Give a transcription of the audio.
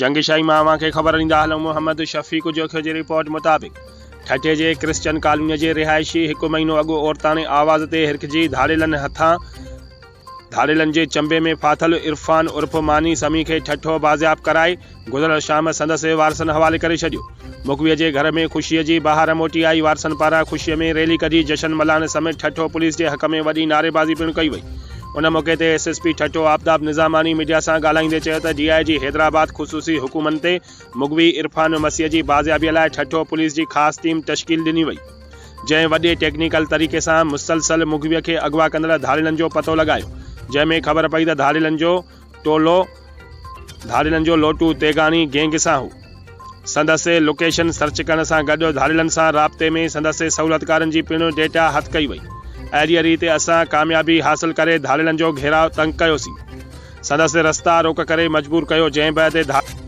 جنگشاهي مان اوهان کي خبر ڏيندا هلون محمد شفيق جوکيو جي رپورٽ مطابق ٺٽي جي ڪرسچن ڪالوني جي رهائشي هڪ مهينو اڳ عورتاڻي آواز تي هرکجي ڌاڙيلن هٿان ڌاڙيلن جي چنبي ۾ ڦاٿل عرفان عرف ماني سمي کي ٺٽو بازياب ڪرائي گذريل شام سندس وارثن حوالي ڪري ڇڏيو. مغوي جي گهر ۾ خوشي جي بهار موٽي آئي، وارثن پاران خوشي ۾ ريلي ڪڍي جشن ملهائڻ سميت ٺٽو پوليس جي حق ۾ وڏي نعريبازي پڻ ڪئي وئي. ان موقعي تي S S P Thatta Aftab Nizamani media سان ڳالهائيندي چيو ته ڊي I جي حيدرآباد خصوصي حڪمن تي مغوي عرفان مسيح جي بازيابي لاء ٺٽو پوليس جي خاص ٽيم تشڪيل ڏني وئي جنهن وڏي ٽيڪنيڪل طريقي سان مسلسل مغوي کي اغوا ڪندڙ ڌاڙيلن جو پتو لڳايو جنهن ۾ خبر پئي ته ڌاڙيلن جو ٽولو ڌاڙيلن جو لوٽو تيغاڻي گينگ سان هو. سندس لوڪيشن سرچ ڪرڻ سان گڏ ڌاڙيلن سان رابطي ۾ سندس سهولتڪارن جي پڻ ڊيٽا هٿ ڪئي وئي. اهڙيء ريت اسان ڪاميابي حاصل ڪري ڌاڙيلن جو گهيراء تنگ ڪيوسين. سندس رستا روڪ ڪري مجبور ڪيو جنهن بعد ڌاڙيلن.